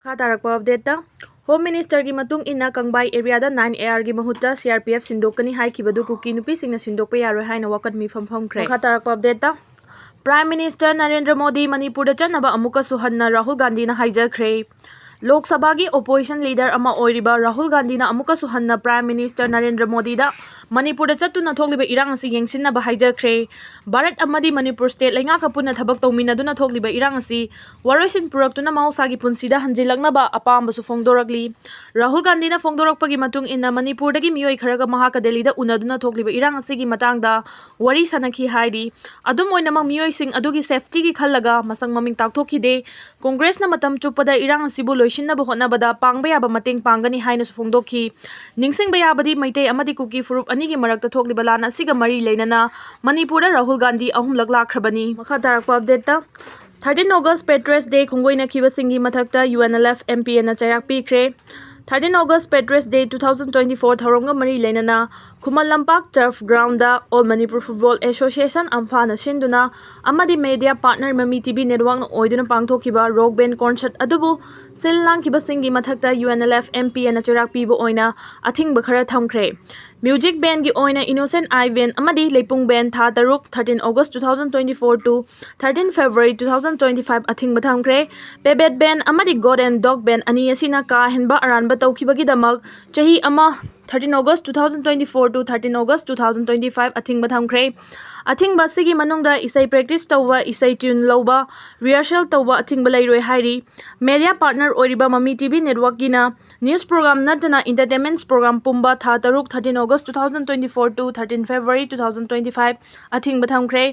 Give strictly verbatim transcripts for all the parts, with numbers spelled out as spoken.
ꯃꯈꯥ ꯇꯥꯔꯛꯄ ꯑꯞꯗꯦꯠꯇ, ꯍꯣꯝ ꯃꯤꯅꯤꯁꯇꯔꯒꯤ ꯃꯇꯨꯡ ꯏꯟꯅ ꯀꯪꯕꯥꯏ ꯑꯦꯔꯤꯌꯥꯗ ꯅꯥꯏꯟ ꯑꯦ ꯑꯥꯔꯒꯤ ꯃꯍꯨꯠꯇ ꯁꯤ ꯑꯥꯔ ꯄꯤ ꯑꯦꯐ ꯁꯤꯟꯗꯣꯛꯀꯅꯤ ꯍꯥꯏꯈꯤꯕꯗꯨ ꯀꯨꯀꯤ ꯅꯨꯄꯤꯁꯤꯡꯅ ꯁꯤꯟꯗꯣꯛꯄ ꯌꯥꯔꯣꯏ ꯍꯥꯏꯅ ꯋꯥꯀꯠ ꯃꯤꯐꯝ ꯐꯝꯈ꯭ꯔꯦ꯫ ꯃꯈꯥ ꯇꯥꯔꯛꯄ ꯑꯞꯗꯦꯠꯇ, ꯄ꯭ꯔꯥꯏꯝ ꯃꯤꯅꯤꯁꯇꯔ ꯅꯔꯦꯟꯗ꯭ꯔ ꯃꯣꯗꯤ ꯃꯅꯤꯄꯨꯔꯗ ꯆꯠꯅꯕ ꯑꯃꯨꯛꯀꯁꯨ ꯍꯟꯅ ꯔꯥꯍꯨꯜ ꯒꯥꯟꯙꯤꯅ ꯍꯥꯏꯖꯈ꯭ꯔꯦ꯫ ꯂꯣꯛ ꯁꯚꯥꯒꯤ ꯑꯣꯄꯣꯖꯤꯁꯟ ꯂꯤꯗꯔ ꯑꯃ ꯑꯣꯏꯔꯤꯕ ꯔꯥꯍꯨꯜ ꯒꯥꯟꯙꯤꯅ ꯑꯃꯨꯛꯀꯁꯨ ꯍꯟꯅ ꯄ꯭ꯔꯥꯏꯝ ꯃꯤꯅꯤꯁꯇꯔ ꯅꯔꯦꯟꯗ꯭ꯔ ꯃꯣꯗꯤꯗ ꯃꯅꯤꯄꯨꯔꯗ ꯆꯠꯇꯨꯅ ꯊꯣꯛꯂꯤꯕ ꯏꯔꯥꯡ ꯑꯁꯤ ꯌꯦꯡꯁꯤꯟꯅꯕ ꯍꯥꯏꯖꯈ꯭ꯔꯦ꯫ ꯚꯥꯔꯠ ꯑꯃꯗꯤ ꯃꯅꯤꯄꯨꯔ ꯁ꯭ꯇꯦꯠ ꯂꯩꯉꯥꯛꯀ ꯄꯨꯟꯅ ꯊꯕꯛ ꯇꯧꯃꯤꯟꯅꯗꯨꯅ ꯊꯣꯛꯂꯤꯕ ꯏꯔꯥꯡ ꯑꯁꯤ ꯋꯥꯔꯣꯏꯁꯤꯟ ꯄꯨꯔꯛꯇꯨꯅ ꯃꯍꯧꯁꯥꯒꯤ ꯄꯨꯟꯁꯤꯗ ꯍꯟꯖꯤꯜꯂꯛꯅꯕ ꯑꯄꯥꯝꯕꯁꯨ ꯐꯣꯡꯗꯣꯔꯛꯂꯤ꯫ ꯔꯥꯍꯨꯜ ꯒꯥꯟꯙꯤꯅ ꯐꯣꯡꯗꯣꯔꯛꯄꯒꯤ ꯃꯇꯨꯡ ꯏꯟꯅ ꯃꯅꯤꯄꯨꯔꯗꯒꯤ ꯃꯤꯑꯣꯏ ꯈꯔꯒ ꯃꯍꯥꯛꯀ ꯗꯦꯜꯂꯤꯗ ꯎꯅꯗꯨꯅ ꯊꯣꯛꯂꯤꯕ ꯏꯔꯥꯡ ꯑꯁꯤꯒꯤ ꯃꯇꯥꯡꯗ ꯋꯥꯔꯤ ꯁꯥꯅꯈꯤ ꯍꯥꯏꯔꯤ꯫ ꯑꯗꯨꯝ ꯑꯣꯏꯅꯃꯛ, ꯃꯤꯑꯣꯏꯁꯤꯡ ꯑꯗꯨꯒꯤ ꯁꯦꯐꯇꯤꯒꯤ ꯈꯜꯂꯒ ꯃꯁꯛ ꯃꯃꯤꯡ ꯇꯥꯛꯊꯣꯛꯈꯤꯗꯦ꯫ ꯀꯣꯡꯒ꯭ꯔꯦꯁꯅ ꯃꯇꯝ ꯆꯨꯞꯄꯗ ꯏꯔꯥꯡ ꯑꯁꯤꯕꯨ ꯂꯣꯏꯁꯤꯟꯅꯕ ꯍꯣꯠꯅꯕꯗ ꯄꯥꯡꯕ ꯌꯥꯕ ꯃꯇꯦꯡ ꯄꯥꯡꯒꯅꯤ ꯍꯥꯏꯅꯁꯨ ꯐꯣꯡꯗꯣꯛꯈꯤ꯫ ꯅꯤꯡꯁꯤꯡꯕ ꯌꯥꯕꯗꯤ, ꯃꯩꯇꯩ ꯑꯃꯗꯤ ꯀꯨꯀꯤ ꯐꯨꯔꯨꯞ ꯑꯅꯤꯒꯤ ꯃꯔꯛꯇ ꯊꯣꯛꯂꯤꯕ ꯂꯥꯟ ꯑꯁꯤꯒ ꯃꯔꯤ ꯂꯩꯅꯅ ꯃꯅꯤꯄꯨꯔꯗ ꯔꯥꯍꯨꯜ ꯒꯥꯟꯙꯤ ꯑꯍꯨꯝꯂꯛ ꯂꯥꯛꯈ꯭ꯔꯕꯅꯤ꯫ ꯃꯈꯥ ꯇꯥꯔꯛꯄ ꯑꯞꯗꯦꯠꯇ, ꯊꯥꯔꯇꯤꯟ ꯑꯣꯒꯁ ꯄꯦꯇ꯭ꯔꯤꯌꯠꯁ ꯗꯦ ꯈꯣꯡꯒꯣꯏꯅꯈꯤꯕꯁꯤꯡꯒꯤ ꯃꯊꯛꯇ U N L F M P ꯑꯦꯟꯅ ꯆꯩꯔꯥꯛ ꯄꯤꯈ꯭ꯔꯦ꯫ Thirteen August patriots day two thousand twenty four ꯊꯧꯔꯝꯒ ꯃꯔꯤ ꯂꯩꯅꯅ Khuman Lampak turf ground all Manipur football association, ꯑꯝꯐꯥꯅ ꯁꯤꯟꯗꯨꯅ ꯑꯃꯗꯤ ꯃꯦꯗꯤꯌꯥ ꯄꯥꯔꯠꯅꯔ ꯃꯃꯤ ꯇꯤ ꯚꯤ ꯅꯦꯠꯋꯥꯔꯛꯅ ꯑꯣꯏꯗꯨꯅ ꯄꯥꯡꯊꯣꯛꯈꯤꯕ ꯔꯣꯛ ꯕꯦꯟ ꯀꯣꯟꯁꯔꯠ ꯑꯗꯨꯕꯨ ꯁꯤꯜ ꯂꯥꯡꯈꯤꯕꯁꯤꯡꯒꯤ ꯃꯊꯛꯇ U N L F M P ꯑꯦꯟꯅ ꯆꯩꯔꯥꯛ ꯄꯤꯕ ꯑꯣꯏꯅ ꯑꯊꯤꯡꯕ ꯈꯔ ꯊꯝꯈ꯭ꯔꯦ꯫ ꯃ꯭ꯌꯨꯖꯤꯛ ꯕꯦꯟꯒꯤ ꯑꯣꯏꯅ ꯏꯅꯣꯁꯦꯟ ꯑꯥꯏ ꯕꯦꯟ ꯑꯃꯗꯤ ꯂꯩꯄꯨꯡ ꯕꯦꯟ ꯊꯥ ꯇꯔꯨꯛ, thirteen August two thousand twenty four to thirteen February two thousand twenty five, ꯑꯊꯤꯡꯕ ꯊꯝꯈ꯭ꯔꯦ꯫ ꯄꯦꯕꯦꯠ ꯕꯦꯟ ꯑꯃꯗꯤ ꯒꯣꯗ ꯑꯦꯟ ꯗꯣꯒ ꯕꯦꯟ ꯑꯅꯤ ꯑꯁꯤꯅ ꯀꯥ ꯍꯦꯟꯕ ꯑꯔꯥꯟꯕ ꯇꯧꯈꯤꯕꯒꯤꯗꯃꯛ ꯆꯍꯤ ꯑꯃ, thirteen August two thousand twenty four to thirteen August two thousand twenty five, ꯑꯊꯤꯡꯕ ꯊꯝꯈ꯭ꯔꯦ꯫ ꯑꯊꯤꯡꯕ ꯑꯁꯤꯒꯤ ꯃꯅꯨꯡꯗ ꯏꯁꯩ ꯄ꯭ꯔꯦꯛꯇꯤꯁ ꯇꯧꯕ, ꯏꯁꯩ ꯇ꯭ꯌꯨꯟ ꯂꯧꯕ, ꯔꯤꯍꯔꯁꯦꯜ ꯇꯧꯕ ꯑꯊꯤꯡꯕ ꯂꯩꯔꯣꯏ ꯍꯥꯏꯔꯤ꯫ ꯃꯦꯗꯤꯌꯥ ꯄꯥꯔꯠꯅꯔ ꯑꯣꯏꯔꯤꯕ ꯃꯃꯤ ꯇꯤ ꯚꯤ ꯅꯦꯠꯋꯥꯔꯛꯀꯤꯅ ꯅ꯭ꯌꯨꯁ ꯄ꯭ꯔꯣꯒ꯭ꯔꯥꯝ ꯅꯠꯇꯅ ꯏꯟꯇꯔꯇꯦꯟꯃꯦꯟꯠꯁ ꯄ꯭ꯔꯣꯒ꯭ꯔꯥꯝ ꯄꯨꯝꯕ ꯊꯥ ꯇꯔꯨꯛ, thirteen August two thousand twenty four to thirteen February two thousand twenty five, ꯑꯊꯤꯡꯕ ꯊꯝꯈ꯭ꯔꯦ꯫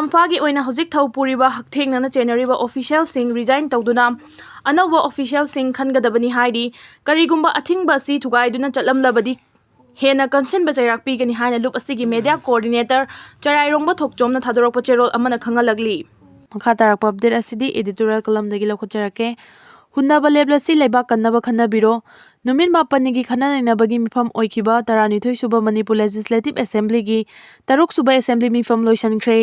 ꯑꯝꯐꯥꯒꯤ ꯑꯣꯏꯅ ꯍꯧꯖꯤꯛ ꯊꯧ ꯄꯨꯔꯤꯕ ꯍꯛꯊꯦꯡꯅꯅ ꯆꯦꯟꯅꯔꯤꯕ ꯑꯣꯐꯤꯁꯤꯌꯦꯜꯁꯤꯡ ꯔꯤꯖꯥꯏꯟ ꯇꯧꯗꯨꯅ ꯑꯅꯧꯕ ꯑꯣꯐꯤꯁꯤꯌꯦꯜꯁꯤꯡ ꯈꯟꯒꯗꯕꯅꯤ ꯍꯥꯏꯔꯤ꯫ ꯀꯔꯤꯒꯨꯝꯕ ꯑꯊꯤꯡꯕ ꯑꯁꯤ ꯊꯨꯒꯥꯏꯗꯨꯅ ꯆꯠꯂꯝꯂꯕꯗꯤ ꯍꯦꯟꯅ ꯀꯟꯁꯤꯟꯕ ꯆꯩꯔꯥꯛ ꯄꯤꯒꯅꯤ ꯍꯥꯏꯅ ꯂꯨꯞ ꯑꯁꯤꯒꯤ ꯃꯦꯗꯤꯌꯥ ꯀꯣꯑꯣꯔꯗꯤꯅꯦꯇꯔ ꯆꯔꯥꯏꯔꯣꯡꯕ ꯊꯣꯛꯆꯣꯝꯅ ꯊꯥꯗꯣꯔꯛꯄ ꯆꯦꯔꯣꯜ ꯑꯃꯅ ꯈꯪꯍꯜꯂꯛꯂꯤ꯫ ꯃꯈꯥ ꯇꯥꯔꯛꯄ ꯑꯞꯗꯦꯠ ꯑꯁꯤꯗꯤ ꯑꯦꯗꯤꯇꯣꯔꯤꯌꯦꯜ ꯀꯂꯝꯗꯒꯤ ꯂꯧꯈꯠꯆꯔꯛꯀꯦ꯫ ꯍꯨꯟꯅꯕ ꯂꯦꯞꯂꯁꯤ, ꯂꯩꯕꯥꯛ ꯀꯟꯅꯕ ꯈꯟꯅꯕꯤꯔꯣ꯫ ꯅꯨꯃꯤꯠ ꯃꯥꯄꯟꯅꯤꯒꯤ ꯈꯟꯅ ꯅꯩꯅꯕꯒꯤ ꯃꯤꯐꯝ ꯑꯣꯏꯈꯤꯕ ꯇꯔꯥꯅꯤꯊꯣꯏ ꯁꯨꯕ ꯃꯅꯤꯄꯨꯔ ꯂꯦꯖꯤꯁꯂꯦꯇꯤꯚ ꯑꯦꯁꯦꯝꯕ꯭ꯂꯤꯒꯤ ꯇꯔꯨꯛ ꯁꯨꯕ ꯑꯦꯁꯦꯝꯕ꯭ꯂꯤ ꯃꯤꯐꯝ ꯂꯣꯏꯁꯤꯟꯈ꯭ꯔꯦ꯫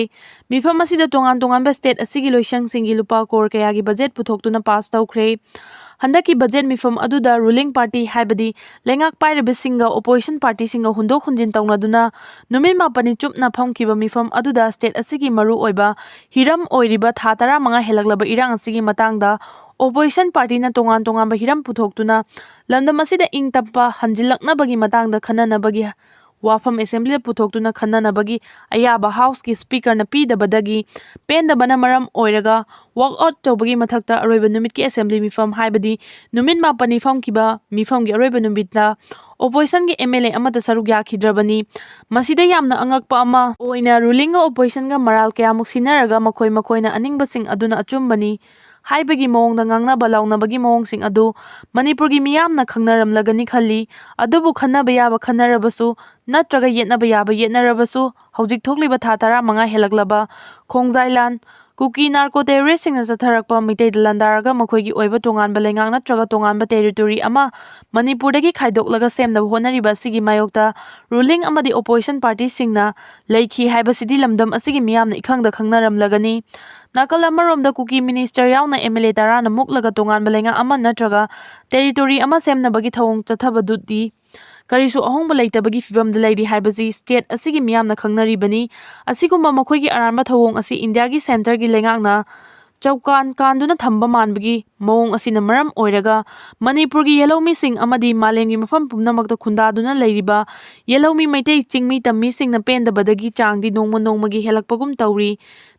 ꯃꯤꯐꯝ ꯑꯁꯤꯗ ꯇꯣꯉꯥꯟ ꯇꯣꯉꯥꯟꯕ ꯁ꯭ꯇꯦꯠ ꯑꯁꯤꯒꯤ ꯂꯣꯏꯁꯪꯁꯤꯡꯒꯤ ꯂꯨꯄꯥ ꯀ꯭ꯔꯣꯔ ꯀꯌꯥꯒꯤ ꯕꯖꯦꯠ ꯄꯨꯊꯣꯛꯇꯨꯅ ꯄꯥꯁ ꯇꯧꯈ꯭ꯔꯦ꯫ ꯍꯟꯗꯛꯀꯤ ꯕꯖꯦꯠ ꯃꯤꯐꯝ ꯑꯗꯨꯗ ꯔꯨꯂꯤꯡ ꯄꯥꯔꯇꯤ, ꯍꯥꯏꯕꯗꯤ ꯂꯩꯉꯥꯛ ꯄꯥꯏꯔꯤꯕꯁꯤꯡꯒ ꯑꯣꯄꯣꯖꯤꯁꯟ ꯄꯥꯔꯇꯤꯁꯤꯡꯒ ꯍꯨꯟꯗꯣꯛ ꯍꯨꯟꯖꯤꯟ ꯇꯧꯅꯗꯨꯅ ꯅꯨꯃꯤꯠ ꯃꯥꯄꯟꯅꯤ ꯆꯨꯞꯅ ꯐꯝꯈꯤꯕ ꯃꯤꯐꯝ ꯑꯗꯨꯗ ꯁ꯭ꯇꯦꯠ ꯑꯁꯤꯒꯤ ꯃꯔꯨ ꯑꯣꯏꯕ ꯍꯤꯔꯝ ꯑꯣꯏꯔꯤꯕ ꯊꯥ ꯇꯔꯥꯃꯉꯥ ꯍꯦꯜꯂꯛꯂꯕ ꯏꯔꯥꯡ ꯑꯁꯤꯒꯤ ꯃꯇꯥꯡꯗ ꯑꯣꯄꯣꯖꯤꯁꯟ ꯄꯥꯔꯇꯤꯅ ꯇꯣꯉꯥꯟ ꯇꯣꯉꯥꯟꯕ ꯍꯤꯔꯝ ꯄꯨꯊꯣꯛꯇꯨꯅ ꯂꯝꯗꯝ ꯑꯁꯤꯗ ꯏꯪ ꯇꯞꯄ ꯍꯟꯖꯤꯜꯂꯛꯅꯕꯒꯤ ꯃꯇꯥꯡꯗ ꯈꯟꯅꯅꯕꯒꯤ ꯋꯥꯐꯝ ꯑꯦꯁꯦꯝꯕ꯭ꯂꯤꯗ ꯄꯨꯊꯣꯛꯇꯨꯅ ꯈꯟꯅꯅꯕꯒꯤ ꯑꯌꯥꯕ ꯍꯥꯎꯁꯀꯤ ꯁ꯭ꯄꯤꯀꯔꯅ ꯄꯤꯗꯕꯗꯒꯤ ꯄꯦꯟꯗꯕꯅ ꯃꯔꯝ ꯑꯣꯏꯔꯒ ꯋꯥꯛ ꯑꯥꯎꯠ ꯇꯧꯕꯒꯤ ꯃꯊꯛꯇ ꯑꯔꯣꯏꯕ ꯅꯨꯃꯤꯠꯀꯤ ꯑꯦꯁꯦꯝꯕ꯭ꯂꯤ ꯃꯤꯐꯝ, ꯍꯥꯏꯕꯗꯤ ꯅꯨꯃꯤꯠ ꯃꯥꯄꯟꯅꯤ ꯐꯝꯈꯤꯕ ꯃꯤꯐꯝꯒꯤ ꯑꯔꯣꯏꯕ ꯅꯨꯃꯤꯠꯇ ꯑꯣꯄꯣꯖꯤꯁꯟꯒꯤ ꯑꯦꯝ ꯑꯦꯜ ꯑꯦ ꯑꯃꯠꯇ ꯁꯔꯨꯛ ꯌꯥꯈꯤꯗ꯭ꯔꯕꯅꯤ꯫ ꯃꯁꯤꯗ ꯌꯥꯝꯅ ꯑꯉꯛꯄ ꯑꯃ ꯑꯣꯏꯅ ꯔꯨꯂꯤꯡꯒ ꯑꯣꯄꯣꯖꯤꯁꯟꯒ ꯃꯔꯥꯜ ꯀꯌꯥꯃꯨꯛ ꯁꯤꯟꯅꯔꯒ ꯃꯈꯣꯏ ꯃꯈꯣꯏꯅ ꯑꯅꯤꯡꯕꯁꯤꯡ ꯑꯗꯨꯅ ꯑꯆꯨꯝꯕꯅꯤ ꯍꯥꯏꯕꯒꯤ ꯃꯑꯣꯡꯗ ꯉꯥꯡꯅꯕ ꯂꯥꯎꯅꯕꯒꯤ ꯃꯑꯣꯡꯁꯤꯡ ꯑꯗꯨ ꯃꯅꯤꯄꯨꯔꯒꯤ ꯃꯤꯌꯥꯝꯅ ꯈꯪꯅꯔꯝꯂꯒꯅꯤ ꯈꯜꯂꯤ꯫ ꯑꯗꯨꯕꯨ ꯈꯟꯅꯕ ꯌꯥꯕ ꯈꯟꯅꯔꯕꯁꯨ ꯅꯠꯇ꯭ꯔꯒ ꯌꯦꯠꯅꯕ ꯌꯥꯕ ꯌꯦꯠꯅꯔꯕꯁꯨ, ꯍꯧꯖꯤꯛ ꯊꯣꯛꯂꯤꯕ ꯊꯥ ꯇꯔꯥꯃꯉꯥ ꯍꯦꯜꯂꯛꯂꯕ ꯈꯣꯡꯖꯥꯏ ꯂꯥꯟ, ꯀꯨꯀꯤ ꯅꯥꯔꯀꯣ ꯇꯦꯔꯣꯔꯤꯁꯁꯤꯡꯅ ꯆꯠꯊꯔꯛꯄ ꯃꯤꯇꯩꯗ ꯂꯥꯟꯗꯥꯔꯒ ꯃꯈꯣꯏꯒꯤ ꯑꯣꯏꯕ ꯇꯣꯉꯥꯟꯕ ꯂꯩꯉꯥꯛ ꯅꯠꯇ꯭ꯔꯒ ꯇꯣꯉꯥꯟꯕ ꯇꯦꯔꯤꯇꯣꯔꯤ ꯑꯃ ꯃꯅꯤꯄꯨꯔꯗꯒꯤ ꯈꯥꯏꯗꯣꯛꯂꯒ ꯁꯦꯝꯅꯕ ꯍꯣꯠꯅꯔꯤꯕ ꯑꯁꯤꯒꯤ ꯃꯥꯌꯣꯛꯇ ꯔꯨꯂꯤꯡ ꯑꯃꯗꯤ ꯑꯣꯄꯣꯖꯤꯁꯟ ꯄꯥꯔꯇꯤꯁꯤꯡꯅ ꯂꯩꯈꯤ ꯍꯥꯏꯕꯁꯤꯗꯤ ꯂꯝꯗꯝ ꯑꯁꯤꯒꯤ ꯃꯤꯌꯥꯝꯅ ꯏꯈꯪꯗ ꯈꯪꯅꯔꯝꯂꯒꯅꯤ꯫ ꯅꯥꯀꯜ ꯑꯃꯔꯣꯝꯗ ꯀꯨꯀꯤ ꯃꯤꯅꯤꯁꯇꯔ ꯌꯥꯎꯅ ꯑꯦꯝ ꯑꯦꯜ ꯑꯦ ꯇꯔꯥꯅ ꯃꯨꯛꯂꯒ ꯇꯣꯉꯥꯟꯕ ꯂꯩꯉꯥꯛ ꯑꯃ ꯅꯠꯇ꯭ꯔꯒ ꯇꯦꯔꯤꯇꯣꯔꯤ ꯑꯃ ꯁꯦꯝꯅꯕꯒꯤ ꯊꯧꯑꯣꯡ ꯆꯠꯊꯕꯗꯨꯗꯤ ꯀꯔꯤꯁꯨ ꯑꯍꯣꯡꯕ ꯂꯩꯇꯕꯒꯤ ꯐꯤꯚꯝꯗ ꯂꯩꯔꯤ ꯍꯥꯏꯕꯁꯤ ꯁ꯭ꯇꯦꯠ ꯑꯁꯤꯒꯤ ꯃꯤꯌꯥꯝꯅ ꯈꯪꯅꯔꯤꯕꯅꯤ꯫ ꯑꯁꯤꯒꯨꯝꯕ ꯃꯈꯣꯏꯒꯤ ꯑꯔꯥꯟꯕ ꯊꯧꯑꯣꯡ ꯑꯁꯤ ꯏꯟꯗꯤꯌꯥꯒꯤ ꯁꯦꯟꯇꯔꯒꯤ ꯂꯩꯉꯥꯛꯅ ꯆꯧꯀꯥꯟ ꯀꯥꯟꯗꯨꯅ ꯊꯝꯕ ꯃꯥꯟꯕꯒꯤ ꯃꯑꯣꯡ ꯑꯁꯤꯅ ꯃꯔꯝ ꯑꯣꯏꯔꯒ ꯃꯅꯤꯄꯨꯔꯒꯤ ꯌꯦꯜꯍꯧꯃꯤꯁꯤꯡ ꯑꯃꯗꯤ ꯃꯥꯂꯦꯝꯒꯤ ꯃꯐꯝ ꯄꯨꯝꯅꯃꯛꯇ ꯈꯨꯟꯗꯥꯗꯨꯅ ꯂꯩꯔꯤꯕ ꯌꯦꯜꯍꯧꯃꯤ ꯃꯩꯇꯩ ꯆꯤꯡꯃꯤ ꯇꯝꯃꯤꯁꯤꯡꯅ ꯄꯦꯟꯗꯕꯗꯒꯤ ꯆꯥꯡꯗꯤ ꯅꯣꯡꯃ ꯅꯣꯡꯃꯒꯤ ꯍꯦꯜꯂꯛꯄꯒꯨꯝ ꯇꯧꯔꯤ꯫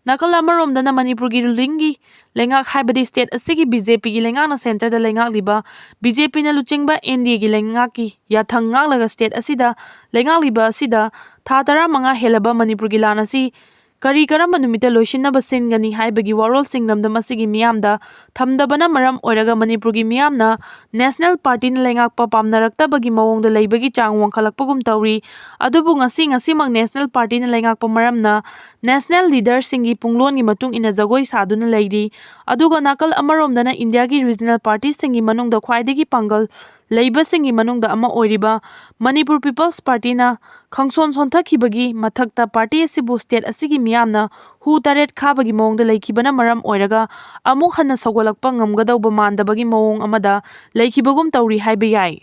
ꯅꯥꯀꯜ ꯑꯃꯔꯣꯝꯗꯅ ꯃꯅꯤꯄꯨꯔꯒꯤ ꯔꯨꯂꯤꯡꯒꯤ ꯂꯩꯉꯥꯛ, ꯍꯥꯏꯕꯗꯤ ꯁ꯭ꯇꯦꯠ ꯑꯁꯤꯒꯤ ꯕꯤ ꯖꯦ ꯄꯤꯒꯤ ꯂꯩꯉꯥꯛꯅ ꯁꯦꯟꯇꯔꯗ ꯂꯩꯉꯥꯛꯂꯤꯕ ꯕꯤ ꯖꯦ ꯄꯤꯅ ꯂꯨꯆꯤꯡꯕ ꯑꯦꯟ ꯗꯤ ꯑꯦꯒꯤ ꯂꯩꯉꯥꯛꯀꯤ ꯌꯥꯊꯪ ꯉꯥꯛꯂꯒ ꯁ꯭ꯇꯦꯠ ꯑꯁꯤꯗ ꯂꯩꯉꯥꯛꯂꯤꯕ ꯑꯁꯤꯗ ꯊꯥ ꯇꯔꯥꯃꯉꯥ ꯍꯦꯜꯂꯕ ꯃꯅꯤꯄꯨꯔꯒꯤ ꯂꯥꯟ ꯑꯁꯤ ꯀꯔꯤ ꯀꯔꯝꯕ ꯅꯨꯃꯤꯠꯇ ꯂꯣꯏꯁꯤꯟꯅꯕ ꯁꯤꯟꯒꯅꯤ ꯍꯥꯏꯕꯒꯤ ꯋꯥꯔꯣꯜꯁꯤꯡ ꯂꯝꯗꯝ ꯑꯁꯤꯒꯤ ꯃꯤꯌꯥꯝꯗ ꯊꯝꯗꯕꯅ ꯃꯔꯝ ꯑꯣꯏꯔꯒ ꯃꯅꯤꯄꯨꯔꯒꯤ ꯃꯤꯌꯥꯝꯅ ꯅꯦꯁꯅꯦꯜ ꯄꯥꯔꯇꯤꯅ ꯂꯩꯉꯥꯛꯄ ꯄꯥꯝꯅꯔꯛꯇꯕꯒꯤ ꯃꯑꯣꯡꯗ ꯂꯩꯕꯒꯤ ꯆꯥꯡ ꯋꯥꯡꯈꯠꯂꯛꯄꯒꯨꯝ ꯇꯧꯔꯤ꯫ ꯑꯗꯨꯕꯨ ꯉꯁꯤ ꯉꯁꯤꯃꯛ ꯅꯦꯁꯅꯦꯜ ꯄꯥꯔꯇꯤꯅ ꯂꯩꯉꯥꯛꯄ ꯃꯔꯝꯅ ꯅꯦꯁꯅꯦꯜ ꯂꯤꯗꯔꯁꯤꯡꯒꯤ ꯄꯨꯡꯂꯣꯟꯒꯤ ꯃꯇꯨꯡ ꯏꯟꯅ ꯖꯒꯣꯏ ꯁꯥꯗꯨꯅ ꯂꯩꯔꯤ꯫ ꯑꯗꯨꯒ ꯅꯥꯀꯜ ꯑꯃꯔꯣꯝꯗꯅ ꯏꯟꯗꯤꯌꯥꯒꯤ ꯔꯤꯖꯅꯦꯜ ꯄꯥꯔꯇꯤꯁꯤꯡꯒꯤ ꯃꯅꯨꯡꯗ ꯈ꯭ꯋꯥꯏꯗꯒꯤ ꯄꯥꯡꯒꯜ ꯂꯩꯕꯁꯤꯡꯒꯤ ꯃꯅꯨꯡꯗ ꯑꯃ ꯑꯣꯏꯔꯤꯕ ꯃꯅꯤꯄꯨꯔ ꯄꯤꯄꯜꯁ ꯄꯥꯔꯇꯤꯅ ꯈꯪꯁꯣꯟ ꯁꯣꯟꯊꯈꯤꯕꯒꯤ ꯃꯊꯛꯇ ꯄꯥꯔꯇꯤ ꯑꯁꯤꯕꯨ ꯁ꯭ꯇꯦꯠ ꯑꯁꯤꯒꯤ ꯃꯤꯌꯥꯝꯅ ꯍꯨ ꯇꯔꯦꯠ ꯈꯥꯕꯒꯤ ꯃꯑꯣꯡꯗ ꯂꯩꯈꯤꯕꯅ ꯃꯔꯝ ꯑꯣꯏꯔꯒ ꯑꯃꯨꯛ ꯍꯟꯅ ꯁꯧꯒꯠꯂꯛꯄ ꯉꯝꯒꯗꯧꯕ ꯃꯥꯟꯗꯕꯒꯤ ꯃꯑꯣꯡ ꯑꯃꯗ ꯂꯩꯈꯤꯕꯒꯨꯝ ꯇꯧꯔꯤ ꯍꯥꯏꯕ ꯌꯥꯏ꯫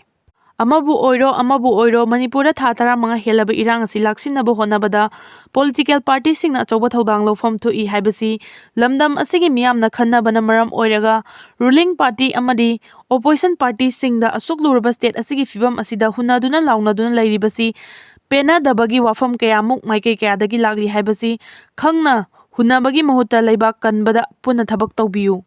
ꯑꯃꯕꯨ ꯑꯣꯏꯔꯣ, ꯑꯃꯕꯨ ꯑꯣꯏꯔꯣ, ꯃꯅꯤꯄꯨꯔꯗ ꯊꯥ ꯇꯔꯥꯃꯉꯥ ꯍꯦꯜꯂꯕ ꯏꯔꯥꯡ ꯑꯁꯤ ꯂꯥꯛꯁꯤꯟꯅꯕ ꯍꯣꯠꯅꯕꯗ ꯄꯣꯂꯤꯇꯤꯀꯦꯜ ꯄꯥꯔꯇꯤꯁꯤꯡꯅ ꯑꯆꯧꯕ ꯊꯧꯗꯥꯡ ꯂꯧꯐꯝ ꯊꯣꯛꯏ ꯍꯥꯏꯕꯁꯤ ꯂꯝꯗꯝ ꯑꯁꯤꯒꯤ ꯃꯤꯌꯥꯝꯅ ꯈꯟꯅꯕꯅ ꯃꯔꯝ ꯑꯣꯏꯔꯒ ꯔꯨꯂꯤꯡ ꯄꯥꯔꯇꯤ ꯑꯃꯗꯤ ꯑꯣꯄꯣꯖꯤꯁꯟ ꯄꯥꯔꯇꯤꯁꯤꯡꯗ ꯑꯁꯨꯛ ꯂꯨꯔꯕ ꯁ꯭ꯇꯦꯠ ꯑꯁꯤꯒꯤ ꯐꯤꯕꯝ ꯑꯁꯤꯗ ꯍꯨꯟꯅꯗꯨꯅ ꯂꯥꯎꯅꯗꯨꯅ ꯂꯩꯔꯤꯕꯁꯤ ꯄꯦꯟꯅꯗꯕꯒꯤ ꯋꯥꯐꯝ ꯀꯌꯥꯃꯨꯛ ꯃꯥꯏꯀꯩ ꯀꯌꯥꯗꯒꯤ ꯂꯥꯛꯂꯤ ꯍꯥꯏꯕꯁꯤ ꯈꯪꯅ ꯍꯨꯟꯅꯕꯒꯤ ꯃꯍꯨꯠꯇ ꯂꯩꯕꯥꯛ ꯀꯟꯕꯗ ꯄꯨꯟꯅ ꯊꯕꯛ ꯇꯧꯕꯤꯌꯨ꯫